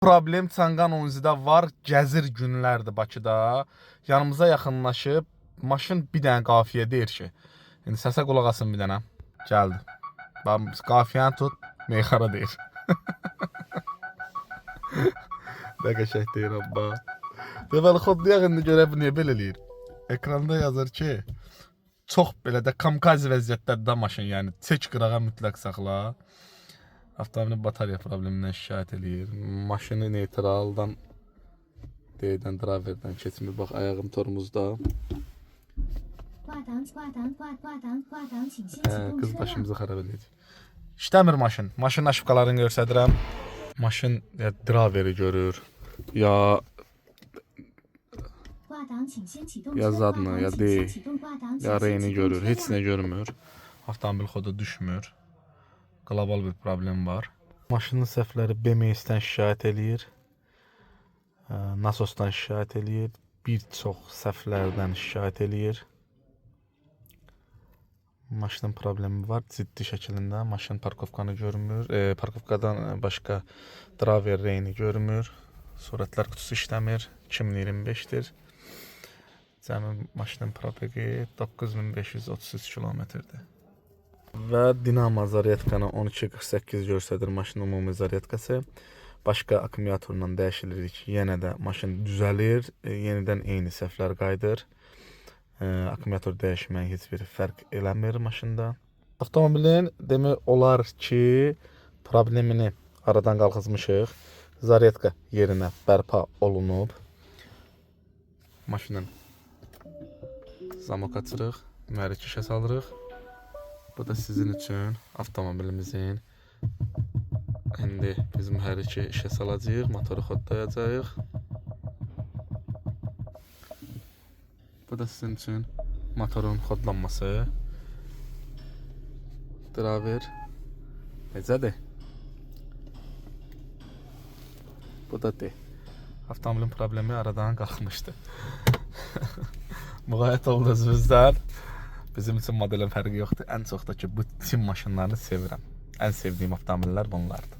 Problem Changan 12-də var. Gəzir günlərdir Bakıda. Yanımıza yaxınlaşıb maşın bir dənə qafiyə deyir ki. İndi səsə qulaq asın bir dənə. Gəldi. Bax qafiyəni tut, meyxana deyir. Nə qəşəng deyir abba. Deməli xodlayaq indi görək bu niyə belə eləyir. Ekranda yazır ki, çox belə də kamikaze vəziyyətdədir də maşın, yəni çək qırağa mütləq saxla. Avtomobilin batarya problemindən şikayət eləyir. Maşını neytraldan D-dən, driverdən keçmir. Bax ayağım tormozda. 挂档挂档挂挂档挂档，请先启 Hə, 动 qız 车辆。 başımızı xarab eləyəcək. İşləmir maşın. Maşının aşıqalarını göstərirəm. Maşın ya driveri görür, ya 挂档，请先启动 ya 车。挂 zadını, 档， ya 请 D, 先启动挂档， ya 请先 R-ni 启动 görür. 车 Heç 辆。 nə görmür. Avtomobil xodu düşmür. Qlobal bir problem var. Maşının səhvləri BMS-dən şikayət eləyir. Nasosdan şikayət eləyir. Bir çox səhvlərdən şikayət eləyir. Maşının problemi var ciddi şəkilində. Maşın parkovkanı görmür. Parkovkadan başqa driver reyni görmür. Surətlər qutusu işləmir. 2025-dir. Cəmi maşının probeqi 9533 kilometrdir. Və Dinamo zaryadkanı 12.48 göstərir maşının ümumi zarядkası. Başqa akkumulyatorla dəyişilirik. Yenə də maşın düzəlir, yenidən eyni səhvlər qayıdır. Akkumulyator dəyişməyin heç bir fərq eləmir maşında. Avtomobilin demək olar ki, problemini aradan qalxızmışıq. Zaryadka yerinə bərpa olunub. Maşının zamok açırıq, mühərrik işə salırıq. Bu da sizin üçün avtomobilimizin indi biz mühərriki işə salacağıq, motoru xodlayacağıq. Bu da sizin üçün motorun xodlanması. Driver necədir? Bu da D. Avtomobilin problemi aradan qalxmışdı. Müğayət olun özünüzdən. Bizim üçün modelin fərqi yoxdur. Ən çox da ki bu Çin maşınlarını sevirəm. Ən sevdiyim avtomobillər bunlardır.